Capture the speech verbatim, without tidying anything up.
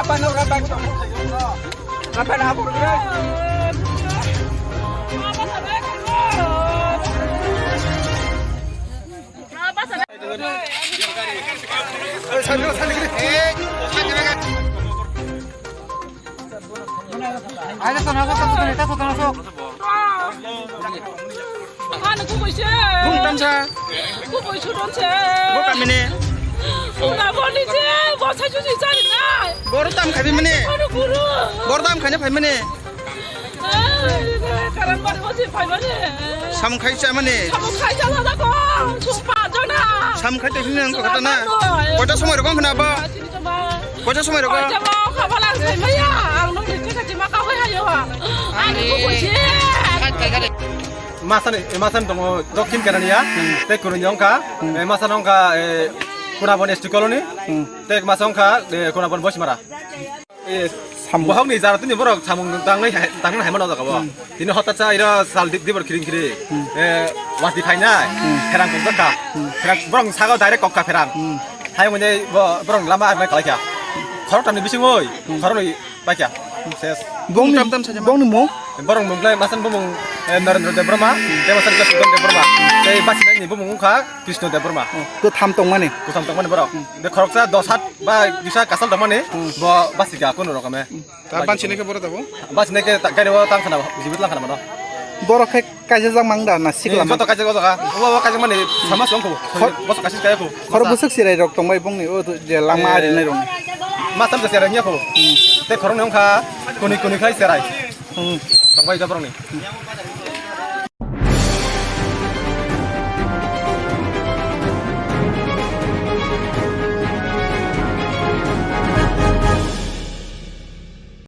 Apa no rabat? Apa na apa? Ano kubui se. Bung tamsa. Kubui sudan se. Bo kamini. Una boni se, bo sai susi sari nai. Boro tam khabi mani. Ano guru. Boro tam khaina phai mani. Karan bari bo si phai mani. Samung khai cha mani. Samung khai cha la ko. Sung pa jona. Samung khai te sini ang kata na. Koita somoi rokong khna ba. Koita somoi rokong. Koita mo khabala sai maya. Ang nung ni kati ma ka hoi hayo ha. Ani kubui se. Masani, masani tongo Dokhin Kerania, tei kuruni wngkha, eh, masani wngkha, eh, Kunabon S T Colony, tei masa wngkha, eh, Kunabon Boismara. Eh, bohokni jara tini borok samung tangnai hai, tangnai hai mano jaga bo. Tini hota cha iro sal di, dibor kiring kiri, eh, wati phainai, pherang kok jakha, pherang borok sago direct kokka pherang. Hai mone bo borok lama arnai kalaikha. Khorok tamni bising oi, khorok ni Paikha. Ses. Bongni, tam tam saja ma. Bongni mung? Borok mung lai masan bumung, eh, Narendra Debbarma, tei masan khe Sudan Debbarma. Tei basinai ni bumung wngkha Krishna Debbarma. Kwtham tongmani? Kwtham tongmani borok. Be khoroksa dos hat ba kisa kasal tongmani, bo basika kunu rokome. Ta bansini khe borok tabo? Basinai khe ta-, gari o tang khana, jibit lang khana mano. Borok khe Kaisa jak mang da na sikla mang? Joto kaisa jak jaga. Obo, obo kaisa mani sama song ko. Khor- Boso kaisa kaya ko. Khoro bwswk cherai rok tong bai bongni o je lama ari nai rong. Ma tam cherai nya ko. Te khorong nong kha kuni kuni khai cherai. Tong bai jabrong ni.